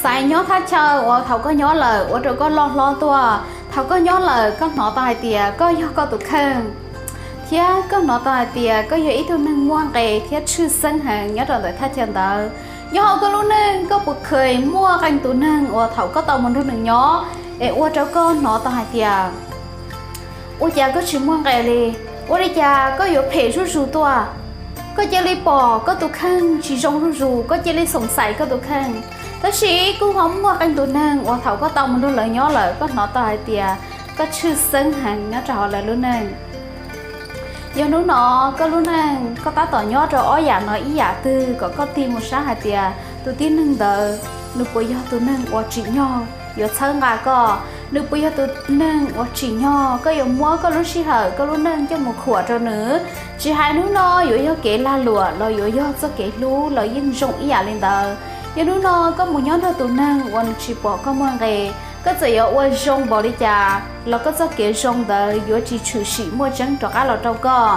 Xaiv nyob thaj chaw uas thaum koj nyob lawm ua rau koj loj hlob tuaj. Thaum koj nyob lawm koj hnov tau hais tias koj yog koj tus kheej, thiab koj hnov tau hais tias koj yog ib tug neeg muaj nqe thiab tshwj xeeb heev nyob rau ntawm thaj chaw ntawd. Nyob hauv koj lub neej koj puas kheev muaj qee tus neeg uas thaum koj tau mus nrog nws nyob es ua rau koj hnov tau hais tias ua cas koj tsis muaj nqe li? Ua li cas koj yuav phem zuj zus tuaj? Koj cia li pom koj tus kheej tsis zoo zuj zus, koj cia li xoom xaim koj tus kheej. Tab sis kuj ho muaj qee tus neeg uas thaum koj tau mus nrog lawv nyob lawm koj hnov tau hais tias koj tshwj xeeb heev nyob rau hauv lawv lub neej. Yog hnub no koj lub neej koj tab tom nyob rau ob yam no ib yam twg kom koj tig mus saib hais tias tus tib neeg ntawd nws puas yog tus neeg uas tsim nyog yuav txhawb nqa koj, nws puas yog tus neeg uas tsim nyog koj yuav muab koj lub sij hawm koj lub neej coj mus khuam rau nws. Tsis hais hnub no yuav yog kev lag luam los yuav yog txoj kev hlub los yeej zoo ib yam li ntawd. Yog hnub no koj mus nyob nrog tus neeg uas nws tsis pom koj muaj nqe, koj txawm yuav ua zoo npaum li cas los koj txoj kev zoo ntawd yuav tsis tshwm sim muaj tseeb rov qab los rau koj,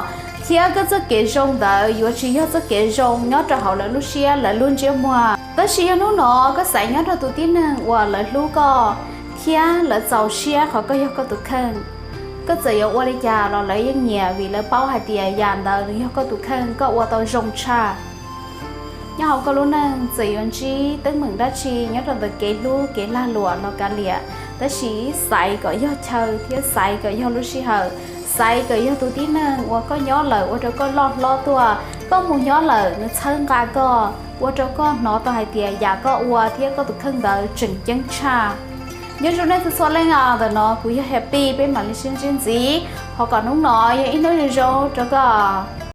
thiab koj txoj kev zoo ntawd yuav tsis yog txoj kev zoo nyob rau hauv lawv lub siab lawv lub ntsiab muag. Tab sis yog hnub no koj xaiv nyob nrog tus tib neeg uas lawv hlub koj thiab lawv txaus siab qhov koj yog koj tus kheej, koj txawm yuav ua li cas los lawv yeej nyiam vim lawv paub hais tias yam ntawd nws yog koj tus kheej, koj ua tau zoo tshaj. Nyob hauv koj lub neej txawm yuav ntsib teeb meem dab tsi nyob rau ntawm kev hlub kev lag luam los kav liam, tab sis xaiv kom yog chaw thiab xaiv kom yog lub sij hawm, xaiv kom yog tus tib neeg uas koj nyob lawm ua rau koj loj hlob tuaj. Koj mus nyob lawm nws txhawb nqa koj, ua rau koj hnov tau hais tias yam koj ua thiab koj tus kheej ntawd tseem ceeb tshaj. Nyob zoo nej txhua txhua leej os, ntawm no kuv yog Happy, peb mam li sib ntsib ntxiv, thov kom hnub no yog ib hnub zoo zoo rau koj.